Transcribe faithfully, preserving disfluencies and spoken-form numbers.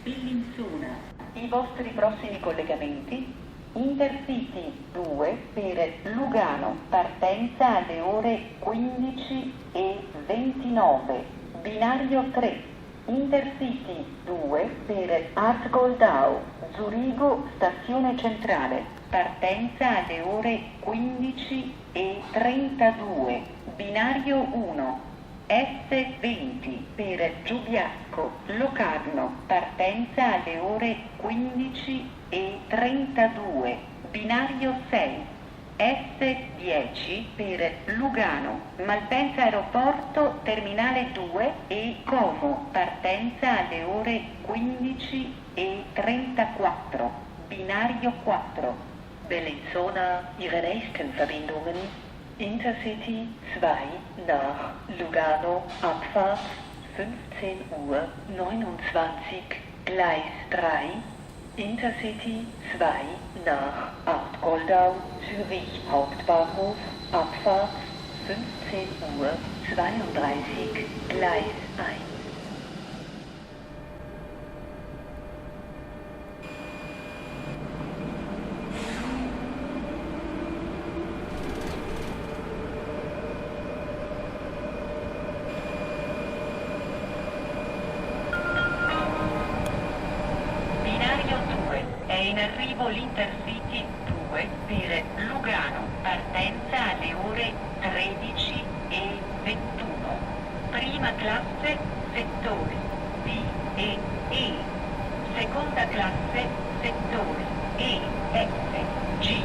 Bellinzona. I vostri prossimi collegamenti: Intercity due per Lugano, partenza alle ore quindici e ventinove, binario tre. Intercity due per Aartsgoldau, Zurigo, stazione centrale, partenza alle ore quindici e trentadue, binario uno. S venti per Giubiasco, Locarno, partenza alle ore quindici e trentadue, binario sei. S dieci per Lugano, Malpensa Aeroporto, Terminale due e Como, partenza alle ore quindici e trentaquattro, binario quattro. Bellinzona, ihre nächsten Verbindungen: Intercity zwei nach Lugano, Abfahrt fünfzehn Uhr neunundzwanzig, Gleis drei. Intercity zwei nach Aartsgoldau, Zürich Hauptbahnhof, Abfahrt fünfzehn Uhr zweiunddreißig, Gleis eins. Binario due, è in arrivo l'Intercity due per Lugano, partenza alle ore tredici e ventuno. Prima classe, settori B e E. Seconda classe, settori E, F, G,